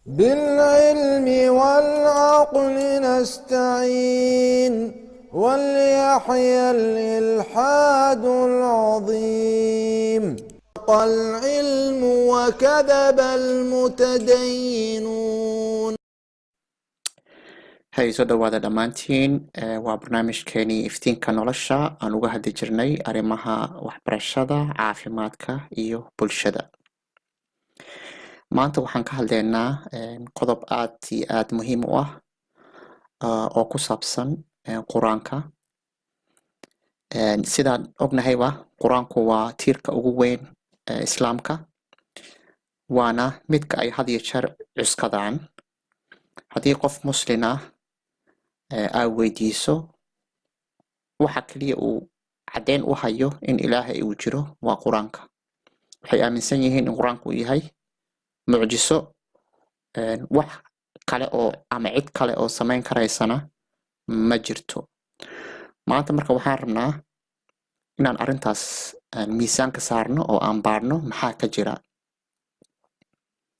بالعلم والعقل نستعين، وليحيا الإلحاد العظيم. العلم وكذب المتدينون. Hay soo dhawaada dhammaantiin. Waa barnaamijkeenii Iftiinka Nolosha aan uga hadli jirnay arrimaha waxbarashada, caafimaadka iyo bulshada. Maanta waxaan ka hadlaynaa qodob aad iyo aad muhiim u ah oo ku saabsan Qur-aanka. Sidaan ognahayba, Qur-aanku waa tiirka ugu weyn ee Islaamka, waana midka ay had iyo jeer cuskadaan. Haddii qof Muslin ah aa weydiiso, waxa kaliya uu caddeyn u hayo in Ilaahay uu jiro waa Qur-aanka. Waxay aaminsan yihiin in Qur-aanku uu yahay mucjiso, wax kale oo ama cid kale oo samayn karaysana ma jirto. Maanta marka waxaan rabnaa inaan arrintaas miisaanka saarno oo aan baarno maxaa ka jira,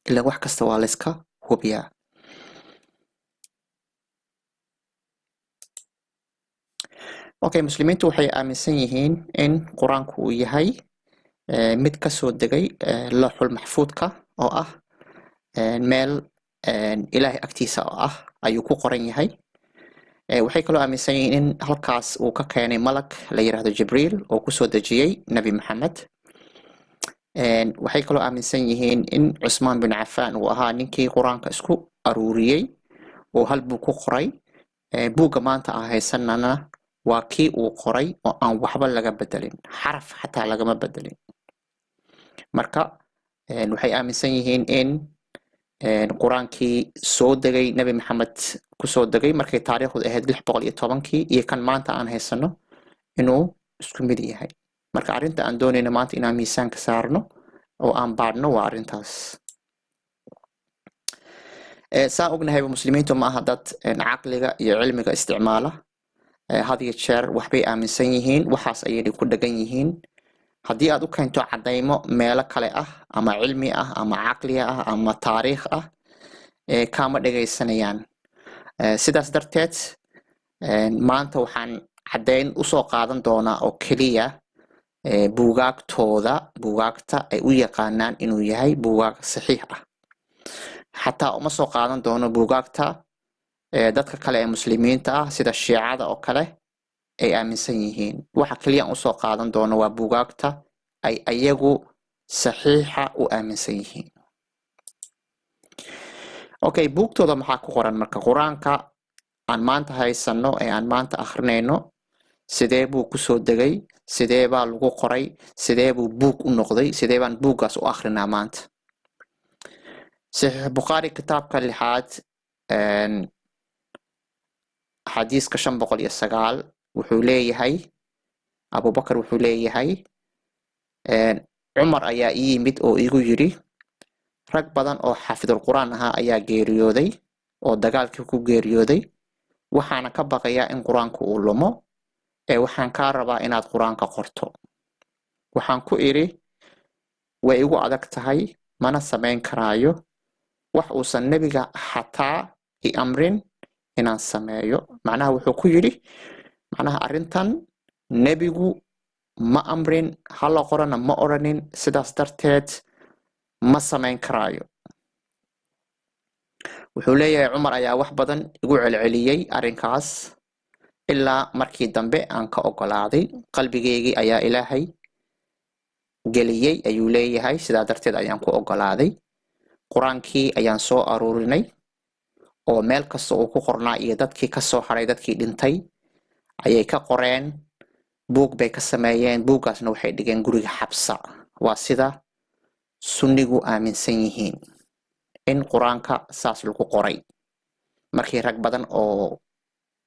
ilaa wax kasta waa layska hubiyaa. Okay, Muslimiintu waxay aaminsan yihiin in Qur-aanku uu yahay mid kasoo degay Looxul Maxfuudka, oo ah meel Ilaahay agtiisa oo ah ayuu ku qoran yahay. Waxay kaloo aaminsan yihiin in halkaas uu ka keenay malag la yiraahdo Jibriil oo kusoo dejiyey Nebi Maxamed. Waxay kaloo aaminsan yihiin in Cusmaan bin Cafaan uu ahaa ninkii Qur-aanka isku aruuriyey oo hal buug ku qoray. Buugga maanta aan haysanana waa kii uu qoray oo aan waxba laga bedelin, xaraf xataa lagama bedelin. Marka waxay aaminsan yihiin in Qur-aankii soo degay, Nebi Maxamed kusoo degay markay taariikhdu ahayd 610-kii, iyo kan maanta aan haysano inuu isku mid yahay. Marka arrinta aan doonayno maanta inaan miisaanka saarno oo aan baadhno waa arrintaas. Saa ognahayba, Muslimiintu ma aha dad caqliga iyo cilmiga isticmaala. Had iyo jeer waxbay aaminsan yihiin, waxaas ayayna ku dhegan yihiin. Haddii aad u keento caddaymo meelo kale ah ama cilmi ah ama caqli ah ama taariikh ah, kaama dhegaysanayaan. Sidaas darteed maanta waxaan caddayn usoo qaadan doonaa oo keliya buugaagtooda, buugaagta ay u yaqaanaan inuu yahay buugaag saxiix ah. Xataa uma soo qaadan doono buugaagta dadka kale ee Muslimiinta ah, sida Shiicada oo kale, ay aaminsan yihiin. Waxa keliya aan usoo qaadan doono waa buugaagta ay ayagu saxiixa u aaminsan yihiin. Okay, buugtooda maxaa ku qoran? Marka Qur-aanka aan maanta haysano ee aan maanta akrinayno sidee buu kusoo degay? Sidee baa lagu qoray? Sidee buu buug u noqday? Sidee baan buuggaas u akrinaa maanta? Saxiix Bukhaari, kitaabka lixaad, xadiiska 509, wuxuu leeyahay, Abubakar wuxuu leeyahay, "Cumar ayaa ii yimid oo igu yidhi: Rag badan oo xaafidul Qur-aan ahaa ayaa geeriyooday oo dagaalkii ku geeriyooday, waxaana ka baqayaa in Qur-aanku uu lumo, ee waxaan kaa rabaa inaad Qur-aanka qorto. Waxaan ku idhi: Way igu adag tahay, mana samayn karaayo wax uusan Nebiga xataa i amrin inaan sameeyo." Macnaha wuxuu ku yidhi, macnaha arrintan Nebigu ma amrin, hala qorana ma odhanin, sidaas darteed ma samayn karaayo. Wuxuu leeyahay, "Cumar ayaa wax badan igu celceliyey arrinkaas ilaa markii dambe aan ka ogolaaday. Qalbigeygii ayaa Ilaahay geliyey," ayuu leeyahay, "sidaa darteed ayaan ku ogolaaday. Qur-aankii ayaan soo aruurinay oo meel kasta uu ku qornaa iyo dadkii kasoo haray, dadkii dhintay ayay ka qoreen, buug bay ka sameeyeen. Buuggaasna waxay dhigeen guriga Xabsa." Waa sida Sunnigu aaminsan yihiin in Qur-aanka saas lagu qoray markii rag badan oo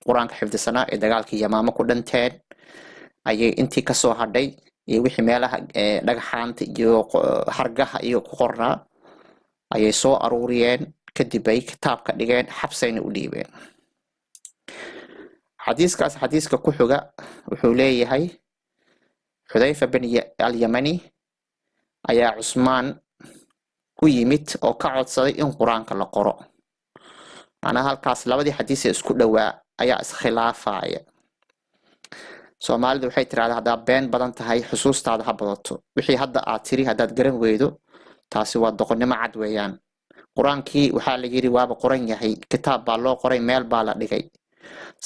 Qur-aanka xifdisanaa ee dagaalkii Yamaamo ku dhinteen, ayay intii kasoo hadhay iyo wixii meelaha dhagxaanta iyo hargaha iyo ku qornaa ayay soo aruuriyeen. Kadib ay kitaabka dhigeen, Xabsayna u dhiibeen. Xadiiskaas, xadiiska ku xiga wuxuu leeyahay, Xudayfa bin Alyamani ayaa Cusmaan ku U yimid oo ka codsaday in Qur-aanka la qoro. Macnaha halkaas labadii xadiis ee isku dhowaa ayaa iskhilaafaya. Soomaalidu waxay tirahdaa, haddaad been badan tahay, xusuustaada ha badato. Wixii hadda aad tiri haddaad garan weydo, taasi waa doqonnimo cad weeyaan. Qur-aankii waxaa la yidhi waaba qoran yahay, kitaab baa loo qoray, meel baa la dhigay.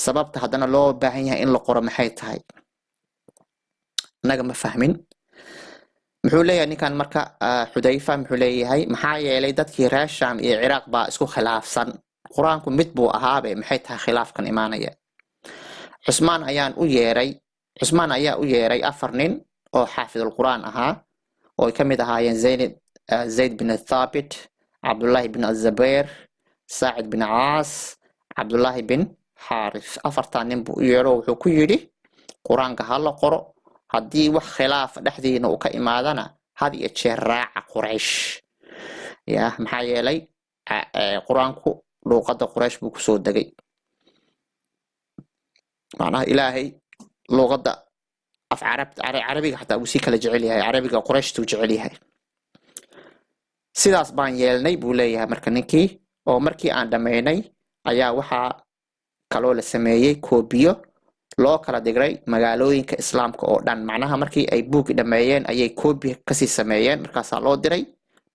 Sababta haddana loo baahan yahay in la qoro maxay tahay? Annaga ma fahmin. Muxuu leeyahay ninkan marka, Xudayfa muxuu leeyahay? Maxaa yeelay dadkii reer Sham iyo Ciraaq baa isku khilaafsan. Qur-aanku mid buu ahaabe, maxay tahay khilaafkan imaanaya? Cusmaan ayaan u yeeray, Cusmaan ayaa u yeeray afar nin oo xaafidul Qur'aan ahaa, oo ay ka mid ahaayeen Zayd bin Thabit, Cabdullaahi bin Azabayr, Saacid bin Caas, Cabdullaahi bin Xaarif. Afartaa nin buu u yeero. Wuxuu ku yidhi, qur-aanka ha la qoro, haddii wax khilaaf dhexdiina uu ka imaadana, had iyo jeer raaca Quraysh. Ya, maxaa yeelay qur-aanku luuqadda Quraysh buu kusoo degay. Macnaha Ilaahay luuqadda af Carab, Carabiga xataa wuu sii kala jecel yahay, Carabiga Qurayshtuu jecel yahay. Sidaas baan yeelnay, buu leeyahay marka ninkii, oo markii aan dhammaynay ayaa waxaa kaloo la sameeyey koobiyo loo kala diray magaalooyinka Islaamka oo dhan. Macnaha markii ay buuggi dhammeeyeen ayay koobi kasii sameeyeen, markaasaa loo diray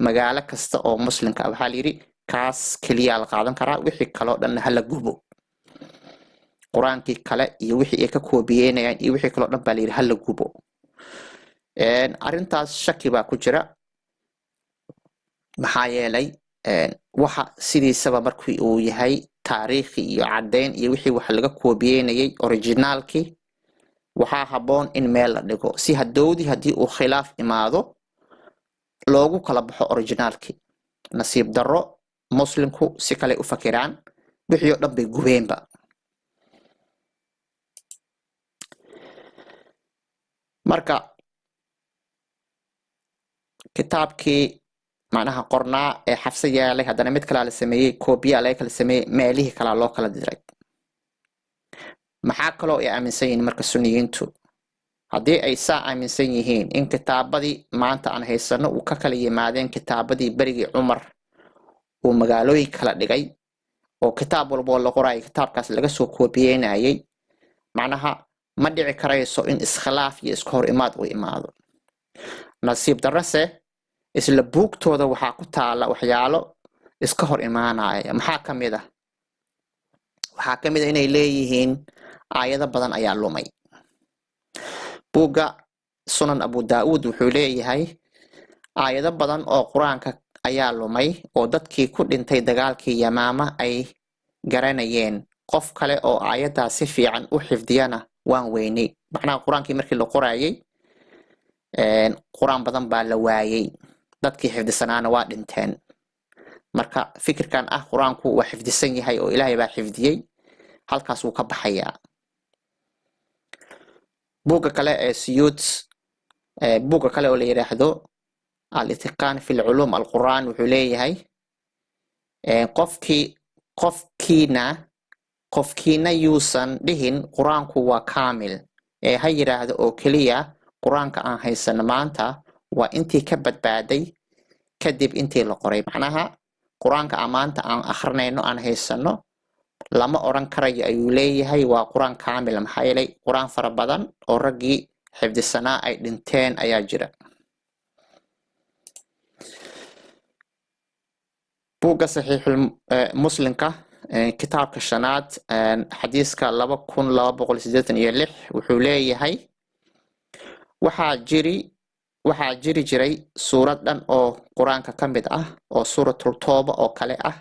magaalo kasta oo Muslimka ah. Waxaa la yidhi, kaas keliyaa la qaadan karaa, wixii kaloo dhanna hala gubo. Qur-aankii kale iyo wixii ay ka koobiyeynayaan iyo wixii kaloo dhan baa la yidhi hala gubo. Arrintaas shaki baa ku jira, maxaa yeelay waxa sidiisaba markii uu yahay taariikhi iyo caddeyn iyo wixii wax laga koobiyeynayay originaalkii, waxaa habboon in meel la dhigo si hadowdii haddii uu khilaaf imaado loogu kala baxo originaalkii. Nasiib darro, Muslimku si kale u fakiraan, wixii oo dhan bay gubeenba. Marka kitaabkii macnaha qornaa ee Xafse yaalay, haddana mid kalaa la sameeyey, koobiyaa laga kala sameeyey, meelihii kalaa loo kala diray. Maxaa kaloo ay aaminsan yihiin marka Suniyiintu? Haddii ay saa aaminsan yihiin in kitaabadii maanta aan haysano uu ka kala yimaadeen kitaabadii berigii Cumar uu magaalooyin kala dhigay, oo kitaab walboo la qoraayo kitaabkaas laga soo koobiyeynayay, macnaha ma dhici karayso in iskhilaaf iyo iska hor imaad uu imaado. Nasiib darrase, isla buugtooda waxaa ku taala waxyaalo iska hor imaanaya. Maxaa ka mid ah? Waxaa ka mid a inay leeyihiin aayado badan ayaa lumay. Buugga Sunan Abu Daa'uud wuxuu leeyahay aayado badan oo Qur-aanka ayaa lumay, oo dadkii ku dhintay dagaalkii Yamaama ay garanayeen. Qof kale oo aayaddaas si fiican u xifdiyana waan weynay. Macnaha qur-aankii markii la qoraayay, qur-aan badan baa la waayey, dadkii xifdisanaana waa dhinteen. Marka fikirkan ah qur-aanku waa xifdisan yahay oo Ilaahay baa xifdiyey, halkaas wuu ka baxayaa. Buugga kale ee Siyuut, buugga kale oo la yidhaahdo Al-Itiqaan fi lculuum alqur'aan, wuxuu leeyahay, qofkiina yuusan dhihin qur-aanku waa kaamil, ee ha yidhaahdo oo keliya qur-aanka aan haysano maanta waa intii ka badbaaday kadib intii la qoray. Macnaha qur-aanka aan maanta aan akrinayno, aan haysano, lama oran karayo, ayuu leeyahay, waa qur-aan kaamila, maxaa yeelay qur-aan fara badan oo raggii xifdisanaa ay dhinteen ayaa jira. Buugga Saxiixul Muslimka, kitaabka shanaad, xadiiska 2286, wuxuu leeyahay, waxaa jiri jiray suurad dhan oo qur-aanka ka mid ah, oo Suuratul Tooba oo kale ah,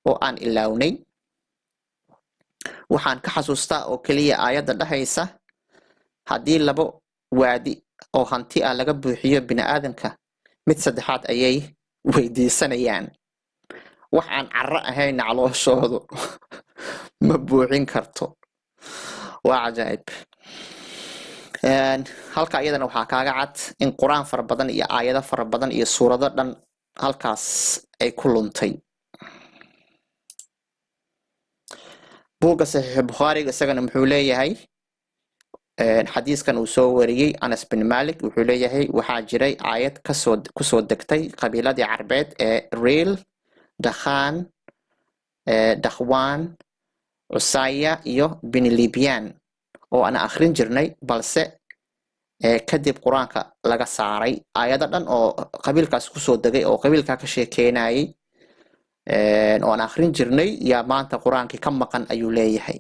oo aan ilaawnay. Waxaan ka xasuustaa oo keliya aayadda dhahaysa, haddii labo waadi oo hanti ah laga buuxiyo bini aadamka, mid saddexaad ayay weydiisanayaan. Wax aan carro ahayn calooshoodu ma buuxin karto. Waa cajaa'ib. Halka iyadana waxaa kaaga cad in qur-aan fara badan iyo aayado fara badan iyo suurado dhan halkaas ay ku luntay. Buugga Saxiix Bukhaariga isagana muxuu leeyahay? Xadiiskan uu soo wariyey Anas bin Malik, wuxuu leeyahay waxaa jiray aayad kasoo kusoo degtay qabiiladii Carbeed ee Riil, Dakhaan, Dakhwaan, Cusaya iyo Binilibian oo aan akhrin jirnay, balse kadib Qur-aanka laga saaray. Aayado dhan oo qabiilkaas kusoo degay oo qabiilkaa ka sheekeynayay oo aan akhrin jirnay yaa maanta Qur-aankii ka maqan, ayuu leeyahay.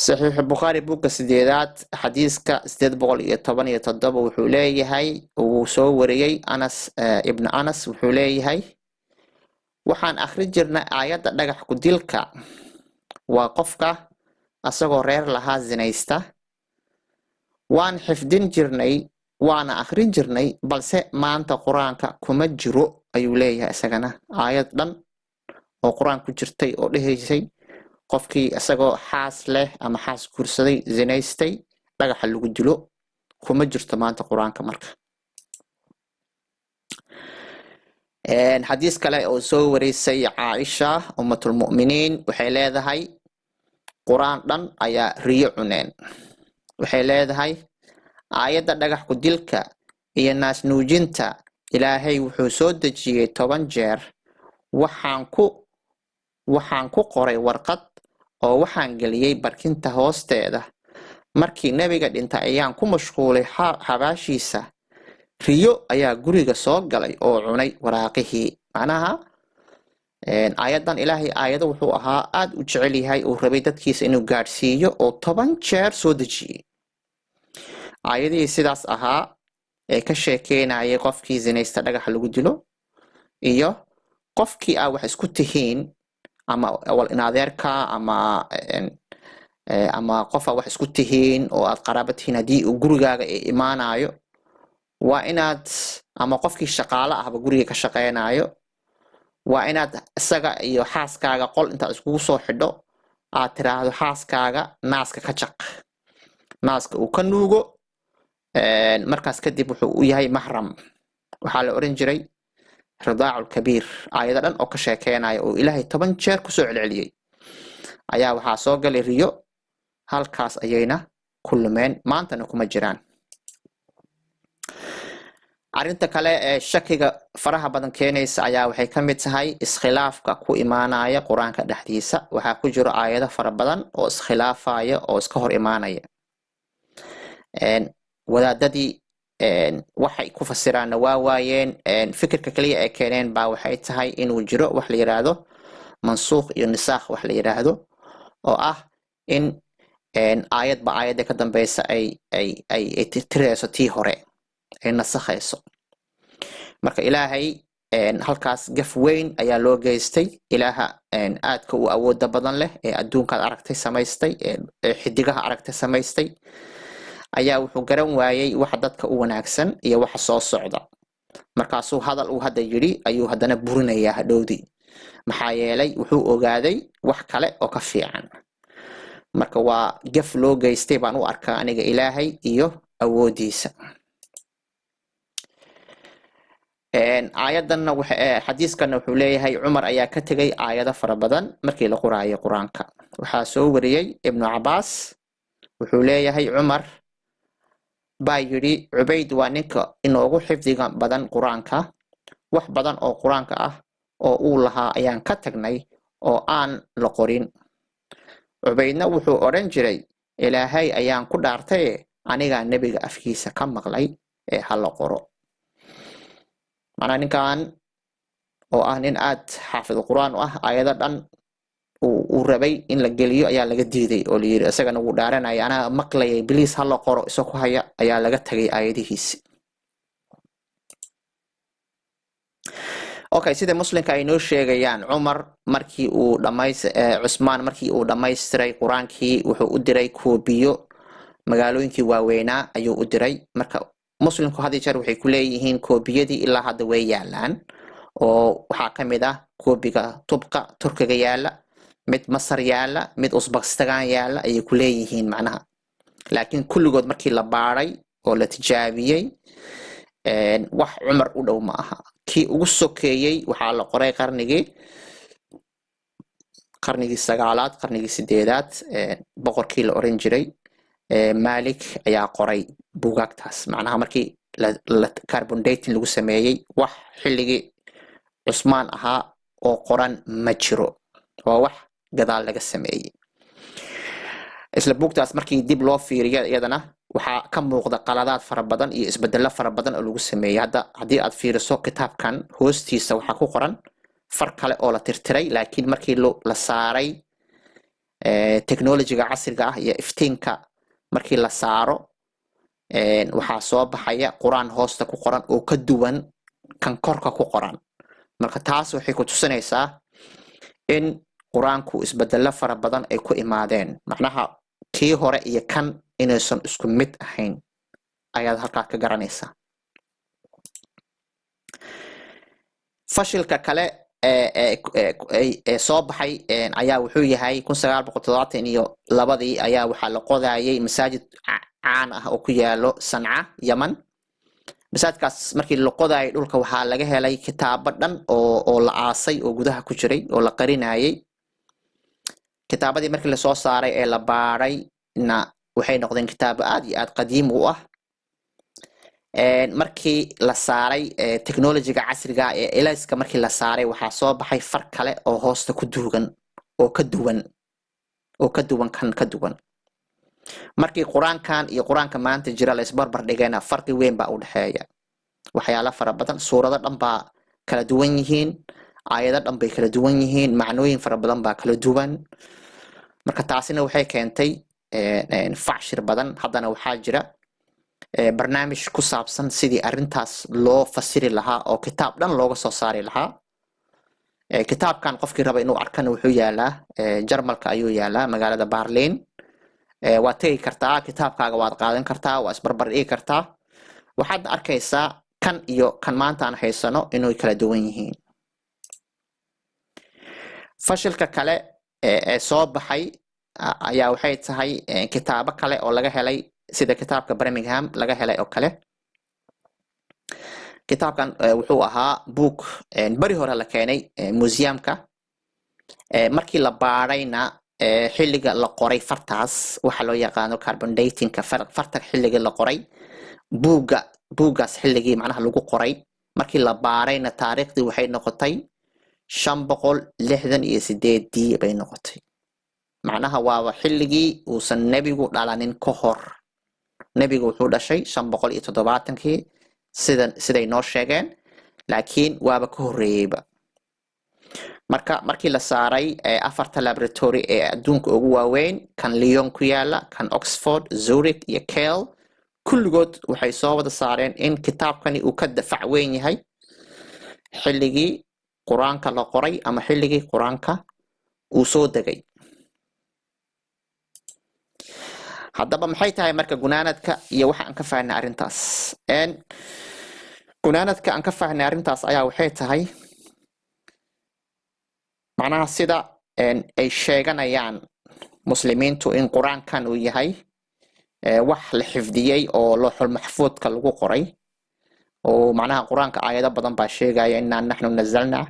Saxiixu Bukhaari, buugga sideedaad, xadiiska 817, wuxuu leeyahay, uu soo wariyey Anas ibnu Anas, wuxuu leeyahay waxaan akhrin jirnay aayadda dhagax ku dilka, waa qofka asagoo reer lahaa zinaysta. Waan xifdin jirnay, waana akhrin jirnay, balse maanta Qur-aanka kuma jiro, ayuu leeyahay. Isagana aayad dhan oo Qur-aan ku jirtay oo dhehaysay qofkii isagoo xaas leh ama xaas guursaday zinaystay dhagaxa lagu dilo kuma jirto maanta Qur-aanka. Marka xadiis kale oo soo warisay Caaisha Ummatulmu'miniin, waxay leedahay Qur-aan dhan ayaa riyo cuneen. Waxay leedahay aayadda dhagax ku dilka iyo naasnuujinta Ilaahay wuxuu soo dejiyey 10 jeer. Waxaan ku qoray warqad oo waxaan geliyey barkinta hoosteeda. Markii Nebiga dhintay ayaan ku mashquulay xabaashiisa. Riyo ayaa guriga soo galay oo cunay waraaqihii. Macnaha aayaddan Ilaahay aayado wuxuu ahaa aada u jecel yahay, uu rabay dadkiisa inuu gaadhsiiyo oo 10 jeer soo dejiyey. Aayadihii sidaas ahaa ee ka sheekeynayay qofkii zinaysta dhagaxa lagu dilo iyo qofkii aa wax isku tihiin ama inadeerka ama qof aa wax isku tihiin oo aad qaraaba tihiin, haddii uu gurigaaga imaanayo waa inaad, ama qofkii shaqaale ahba guriga ka shaqeynayo, waa inaad isaga iyo xaaskaaga qol intaad iskugu soo xidho aad tiraahdo xaaskaaga naaska ka jaq, naaska uu ka nuugo. Markaas kadib wuxuu u yahay maxram. Waxaa la oran jiray ridaacu lkabiir. Aayado dhan oo ka sheekeynaya oo Ilaahay 10 jeer kusoo celceliyey ayaa waxaa soo galay riyo, halkaas ayayna ku lumeen, maantana kuma jiraan. Arrinta kale ee shakiga faraha badan keenaysa ayaa waxay ka mid tahay iskhilaafka ku imaanaya Qur-aanka dhexdiisa. Waxaa ku jiro aayado fara badan oo iskhilaafaya oo iska hor imaanaya. Wadaadadii waxay ku fasiraanna waa waayeen. Fikirka kaliya ay keeneen baa waxay tahay inuu jiro wax la yiraahdo mansuukh iyo nisaakh, wax la yiraahdo oo ah in aayadba aayadda ka dambeysa ay tirtireyso tii hore, ay nasakhayso. Marka Ilaahay halkaas gaf weyn ayaa loo geystay. Ilaaha aadka u awooda badan leh ee adduunkaad aragtay samaystay, ee xidigaha aragtay samaystay, ayaa wuxuu garan waayey waxa dadka u wanaagsan iyo waxa soo socda. Markaasuu hadal uu hadda yidhi ayuu haddana burinayaa hadhowdii, maxaa yeelay wuxuu ogaaday wax kale oo ka fiican. Marka waa gaf loo geystay baan u arkaa aniga Ilaahay iyo awoodiisa. Aayadanna, xadiiskanna wuxuu leeyahay Cumar ayaa ka tegay aayado fara badan markii la qoraayay Qur-aanka. Waxaa soo wariyey Ibnu Cabaas, wuxuu leeyahay Cumar baa yidhi Cubayd waa ninka inoogu xifdiga badan Qur-aanka, wax badan oo Qur-aanka ah oo uu lahaa ayaan ka tagnay oo aan la qorin. Cubaydna wuxuu odhan jiray, Ilaahay ayaan ku dhaartaye, anigaa Nebiga afkiisa ka maqlay ee ha la qoro. Macnaa ninkan oo ah nin aad xaafid Qur-aan u ah, aayado dhan uu rabay in la geliyo ayaa laga diiday oo layiri isagana wuu dhaaranaya, anaa maqlayay, please ha la qoro, isagoo ku haya ayaa laga tagay aayadihiisi. Okay, sida Muslimka ay noo sheegayaan, Cumar markii uu dhamays Cusmaan markii uu dhammaystiray Qur-aankii, wuxuu u diray koobiyo magaalooyinkii waaweynaa ayuu u diray. Marka Muslimku had iyo jeer waxay ku leeyihiin koobiyadii ilaa hadda way yaalaan, oo waxaa ka mid ah koobiga Tubqa Turkiga yaala, mid Masar yaala, mid Usbakistan yaala ayay ku leeyihiin macnaha. Laakiin kulligood markii la baaray oo la tijaabiyey, wax Cumar u dhow ma aha. Kii ugu sokeeyey waxaa la qoray qarnigii Qarnigii sagaalaad, qarnigii sideedaad, boqorkii la oran jiray Malik ayaa qoray buugaagtaas. Macnaha markii carbon dating lagu sameeyey, wax xilligii Cusmaan ahaa oo qoran ma jiro, waa wax gadaal laga sameeyey. Isla buugtaas markii dib loo fiiriyo, iyadana waxaa ka muuqda qaladaad fara badan iyo isbedelo fara badan oo lagu sameeyey. Hadda haddii aad fiiriso kitaabkan, hoostiisa waxaa ku qoran far kale oo la tirtiray, laakiin markii la saaray technologyga casriga ah iyo iftiinka markii la saaro, waxaa soo baxaya Qur-aan hoosta ku qoran oo ka duwan kan korka ku qoran. Marka taas waxay ku tusinaysaa in Qur-aanku isbedelo fara badan ay ku imaadeen, macnaha kii hore iyo kan inaysan isku mid ahayn ayaad halkaa ka garanaysaa. Fashilka kale ee soo baxay ayaa wuxuu yahay 1972-dii ayaa waxaa la qodayay masaajid caan ah oo ku yaalo Sanca, Yemen. Masaajidkaas markii la qodayay dhulka, waxaa laga helay kitaabo dhan oo la aasay oo gudaha ku jiray oo la qarinayay. Kitaabadii markii lasoo saaray ee la baadhay na waxay noqdeen kitaabo aad iyo aad qadiim u ah. Markii la saaray technologyga casriga ee elayska, markii la saaray, waxaa soo baxay far kale oo hoosta ku duugan oo ka duwan kan ka duwan. Markii Qur-aankan iyo Qur-aanka maanta jira la isbarbar dhigayna, farqi weyn baa u dhexeeya. Waxyaalo fara badan, suurado dhan baa kala duwan yihiin, aayado dhan bay kala duwan yihiin, macnooyin fara badan baa kala duwan. Marka taasina waxay keentay facshir badan. Haddana waxaa jira barnaamij ku saabsan sidii arrintaas loo fasiri lahaa oo kitaab dhan looga soo saari lahaa. Kitaabkan qofkii raba inuu arkana wuxuu yaalaa Jarmalka ayuu yaalaa, magaalada Berlin. Waad tegi kartaa, kitaabkaaga waad qaadan kartaa, waa isbarbar dhigi kartaa. Waxaad arkaysaa kan iyo kan maanta aan haysano inay kala duwan yihiin. Fashilka kale ee soo baxay ayaa waxay tahay kitaabo kale oo laga helay, sida kitaabka Birmingham laga helay oo kale. Kitaabkan wuxuu ahaa book beri hore la keenay museumka. Markii la baadhayna, xilliga la qoray fartaas, waxa loo yaqaano carbon datingka, farta xilligii la qoray buugga, buuggaas xilligii macnaha lagu qoray markii la baarayna, taariikhdii waxay noqotay 568-dii bay noqotay. Macnaha waaba xilligii uusan nebigu dhalanin ka hor. Nebigu wuxuu dhashay 570-kii sida siday noo sheegeen, laakiin waaba ka horreeyeyba. Marka markii la saaray afarta laboratory ee adduunka ugu waaweyn, kan Lyon ku yaala, kan Oxford, Zurich iyo Kiel, kulligood waxay soo wada saareen in kitaabkani uu ka dafac weyn yahay xilligii Qur-aanka la qoray ama xilligii Qur-aanka uu soo degay. Haddaba maxay tahay marka gunaanadka iyo waxa aan ka fahnay arrintaas? Gunaanadka aan ka fahnay arrintaas ayaa waxay tahay, macnaha sida ay sheeganayaan Muslimiintu in Qur-aankan uu yahay wax la xifdiyey oo looxul maxfuudka lagu qoray, oo macnaha Qur-aanka aayado badan baa sheegaya "innaa naxnu nazalnaa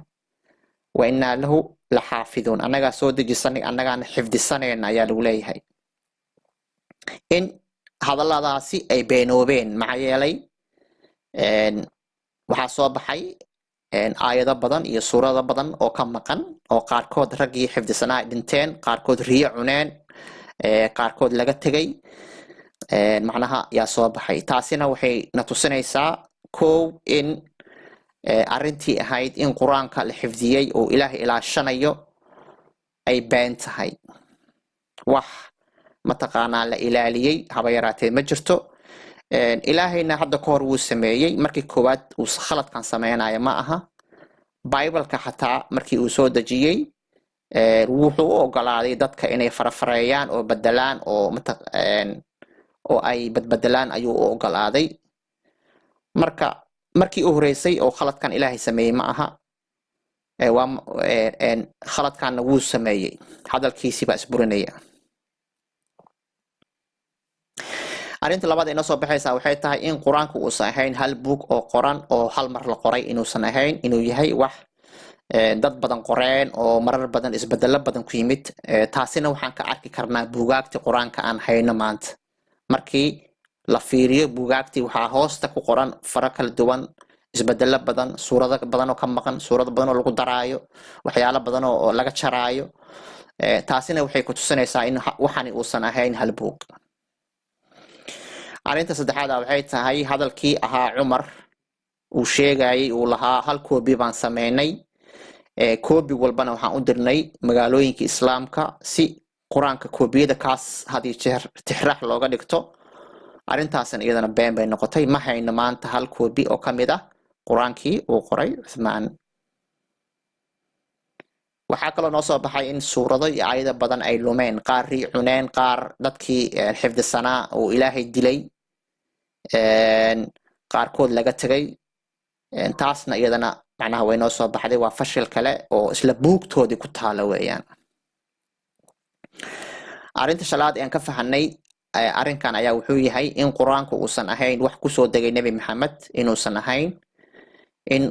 wa innaa lahu la xaafiduun", annagaa soo dejisanay, annagaana xifdisanayna ayaa lagu leeyahay, in hadalladaasi ay beenoobeen. Maxaa yeelay waxaa soo baxay aayado badan iyo suurado badan oo ka maqan, oo qaarkood raggii xifdisanaa ay dhinteen, qaarkood riyo cuneen, qaarkood laga tegay, macnaha yaa soo baxay. Taasina waxay na tusinaysaa kow in arrintii ahayd in Qur-aanka la xifdiyey oo Ilaahay ilaashanayo ay been tahay. Wax mataqaanaa la ilaaliyey haba yaraatee ma jirto. Ilaahayna hadda ka hor wuu sameeyey. Markii koowaad uu khaladkan sameynayo ma aha. Bibleka xataa markii uu soo dejiyey, wuxuu u ogolaaday dadka inay farafareeyaan oo bedelaan oo ay badbedelaan ayuu u ogolaaday. Marka markii u horeysay oo khaladkan Ilaahay sameeyey ma aha. Waa khaladkanna wuu sameeyey, hadalkiisii baa isburinaya. Arrinta labaad ee inoo soo baxaysaa waxay tahay in Qur-aanku uusan ahayn hal buug oo qoran oo hal mar la qoray, inuusan ahayn, inuu yahay wax Dad badan qoreen oo marar badan isbedelo badan ku yimid. Taasina waxaan ka arki karnaa buugaagtii qur-aanka aan hayno maanta. Markii la fiiriyo buugaagtii, waxaa hoosta ku qoran faro kala duwan, isbedelo badan, suurado badan oo ka maqan, suurado badan oo lagu daraayo, waxyaalo badan oo laga jaraayo. Taasina waxay ku tusinaysaa in waxani uusan ahayn hal buug. Arrinta saddexaad waxay tahay hadalkii ahaa Cumar uu sheegayay, uu lahaa hal koobi baan sameynay, koobi walbana waxaan u dirnay magaalooyinka Islaamka si qur-aanka koobiyada kaas had iyo jeer tixraax looga dhigto. Arrintaasna iyadana been bay noqotay. Ma hayno maanta hal koobi oo ka mid ah qur-aankii uu qoray Cuthmaan. Waxaa kaloo noo soo baxay in suurado iyo aayado badan ay lumeen, qaar rii cuneen, qaar dadkii xifdisanaa uu Ilaahay dilay, qaarkood laga tegay. Taasna iyadana macnaha way noo soo baxday, waa fashil kale oo isla buugtoodii ku taala weeyaan. Arrinta shalaad ee aan ka fahanay arrinkan ayaa wuxuu yahay in qur-aanku uusan ahayn wax kusoo degay Nebi Maxamed, inuusan ahayn in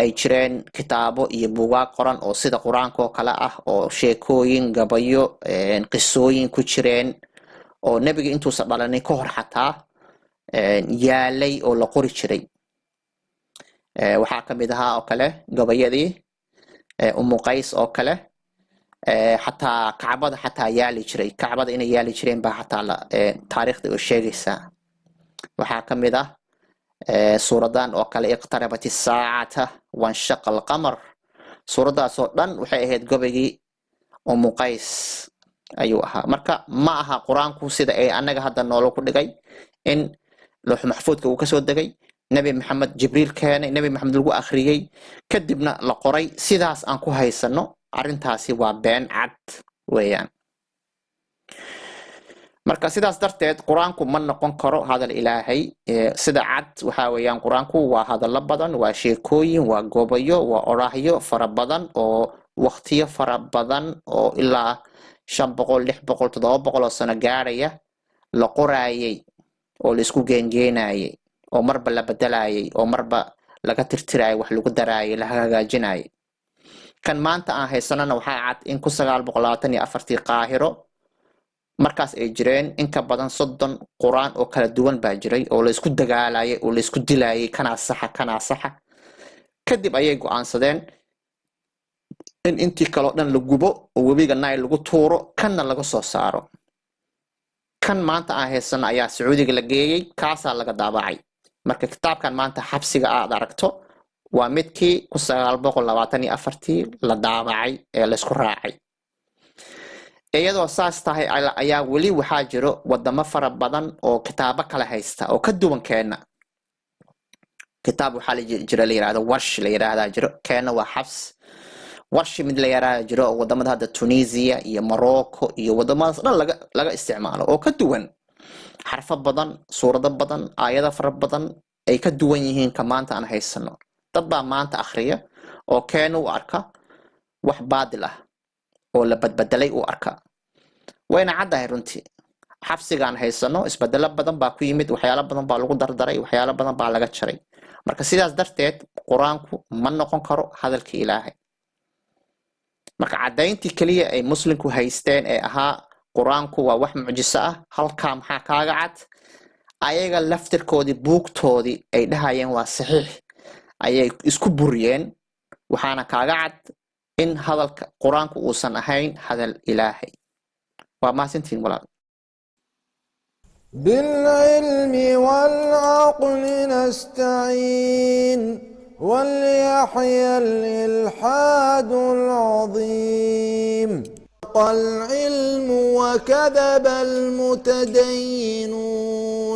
ay jireen kitaabo iyo buugaag qoran oo sida qur-aanka oo kale ah, oo sheekooyin, gabayo, qisooyin ku jireen, oo nebiga intuusan dhalanin ka hor xataa yaalay oo la qori jiray. Waxaa ka mid ahaa oo kale gabayadii Umu Qays oo kale, xataa Kacbada xataa yaali jiray, Kacbada inay yaali jireen baa xataa taariikhda oo sheegaysaa. Waxaa ka mid ah suuradan oo kale, "اقتربت الساعة وانشق القمر". Suuraddaas oo dhan waxay ahayd gobaygii Umu Qays ayuu ahaa. Marka ma aha qur-aanku sida ay annaga hadda noola ku dhigay in Loox Maxfuudka uu kasoo degay, Nebi Maxamed Jibriil keenay, Nebi Maxamed lagu akhriyey, kadibna la qoray, sidaas aan ku haysano. Arrintaasi waa been cad weeyaan. Marka sidaas darteed qur-aanku ma noqon karo hadal Ilaahay. Sida cad waxaa weeyaan qur-aanku waa hadallo badan, waa sheekooyin, waa gobayo, waa oraahyo fara badan oo waqtiyo fara badan oo ilaa 500, 600, 700 oo sano gaaraya la qoraayay oo la isku geengeenayay, oo marba la bedelayay, oo marba laga tirtirayay, wax lagu daraayay, la hagaajinayay. Kan maanta aan haysanana waxaa cad in 1924-tii Qaahiro markaas ay jireen in ka badan 30 qur-aan oo kala duwan baa jiray, oo la isku dagaalayay oo la isku dilayay, kanaa saxa, kanaa saxa. Kadib ayay go'aansadeen in intii kaleo dhan la gubo oo webiga Nile lagu tuuro, kanna laga soo saaro. Kan maanta aan haysano ayaa Sacuudiga la geeyey, kaasaa laga daabacay. Marka kitaabkan maanta xabsiga aad aragto waa midkii 1924-tii la daabacay ee laysku raacay. Iyadoo saas tahay ayaa weli waxaa jiro wadamo fara badan oo kitaabo kale haysta oo ka duwan keena. Kitaab waxaa la jira la yirahdo Warsh la yiraahdaa jiro. Keena waa Xafs. Warshi mid la yiraahda jiro oo wadamada hadda Tunisia iyo Morocco iyo wadamadaas dhan laga isticmaalo, oo ka duwan, xarfo badan, suurado badan, aayado fara badan ay ka duwan yihiin ka maanta aan haysano. Dad baa maanta akhriya oo keena u arka wax baadil ah oo la badbedelay u arka. Wayna caddahay runtii, xafsigaan haysano isbedelo badan baa ku yimid, waxyaalo badan baa lagu dardaray, waxyaalo badan baa laga jaray. Marka sidaas darteed qur-aanku ma noqon karo hadalka Ilaahay. Marka caddayntii keliya ay muslimku haysteen ee ahaa qur-aanku waa wax mucjiso ah, halkaa maxaa kaaga cad? Ayaga laftirkoodii buugtoodii ay dhahayeen waa saxiix ayay isku buriyeen. Waxaana kaaga cad in hadalka qur-aanku uusan ahayn hadal Ilaahay. Waa mahadsantihiin, walaal. بالعلم والعقل نستعين، وليحيا الإلحاد العظيم. العلم وكذب المتدينون.